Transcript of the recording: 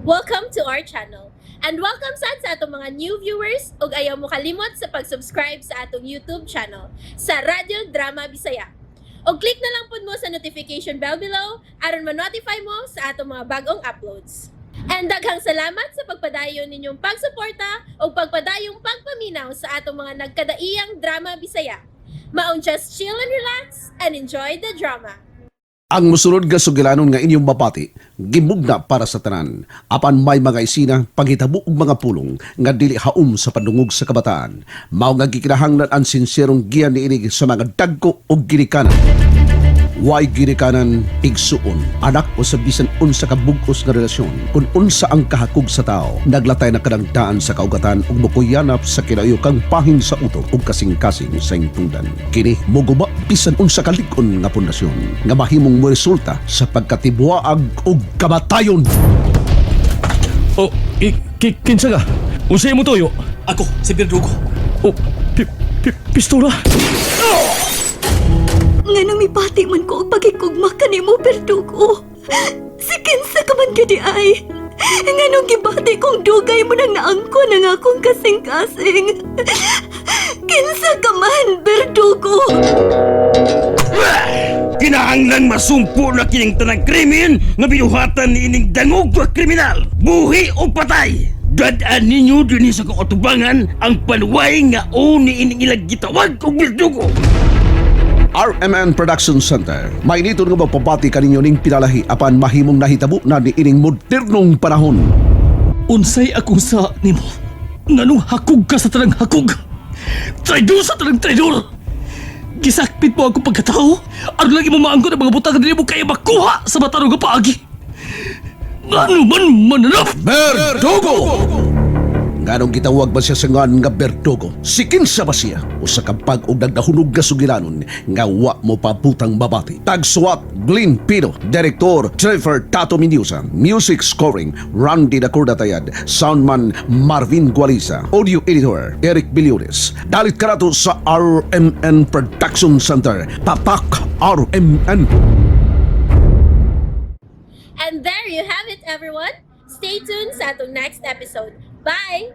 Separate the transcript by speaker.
Speaker 1: Welcome to our channel. And welcome sad sa atong mga new viewers ug ayaw mo kalimot sa pag-subscribe sa atong YouTube channel sa Radyo Drama Bisaya. Og click na lang pud mo sa notification bell below aron ma-notify mo sa atong mga bagong uploads. And daghang salamat sa pagpadayon ninyong pagsuporta ug pagpadayong pagpaminaw sa atong mga nagkadaiyang drama Bisaya. Maong just chill and relax and enjoy the drama.
Speaker 2: Ang musunod nga sugilanon nga inyong mabati, gimugna para sa tanan. Apan may mga isina, paghitabo og mga pulong nga dili haom sa pandungog sa kabataan. Mao nga gikinahanglan ang sinserong giya niini sa mga dagko og ginikanan. Way ginikanan, igsuon, anak o sa bisan unsa ka bug-os nga relasyon, kung unsa ang kahakog sa tao, naglatay na kanang daan sa kaugatan ug mukuyanap sa kinauyokang pahin sa utok ug kasing-kasing sa hingtungdan. Kini muguba bisan unsa ka lig-on nga pundasyon nga mahimong moresulta sa pagkatibuag ug kamatayon.
Speaker 3: Oh, kinsa ka? Unsay mo tuyo?
Speaker 4: Ako, si Berdugo.
Speaker 3: Oh, pistola.
Speaker 5: Nga nang mipati man ko og pagkikugma kanimo, Berdugo. Si kinsa ka man gani ay. Nga nung gibati kong dugay mo nang naangkon ang akong kasing-kasing. Kinsa ka man, Berdugo.
Speaker 6: Kinahanglan masumpo na kining tanang krimen nga binuhatan ni ining dangog nga kriminal. Buhi o patay! Dadaan ninyo dinhi sa katubangan ang panuway nga o ni ining ilang gitawag og berdugo.
Speaker 2: RMN Production Center. May nito nga magpabati kaninyo ning pinalahi apan mahimong nahitabo na ni ining modernong panahon.
Speaker 3: Unsay akong sa nimo? Nganong hakog ka sa tanang hakog? Traidor sa tanang traidor! Gisakpit mo ako pagkatao? Aron lang imo maangkon ang mga butang nga dili mo kaya makuha sa matarong nga paagi. Ngano man mananap?
Speaker 2: Berdugo! Nganong gitawag ba siya sa ngan nga Berdugo? Si kinsa ba siya? Usa ka bag-og nagdahunog nga sugilanon nga wa mo pabutang mabati. Tagsuwat Glenn Pido, Director Trevor Tato Mendoza, Music Scoring Randy Dacorda Tayad, Soundman Marvin Gualiza, Audio Editor Eric Biliones. Dalit kanato sa RMN Production Center. Tatak RMN.
Speaker 1: And there you have it, everyone. Stay tuned sa atong next episode. Bye!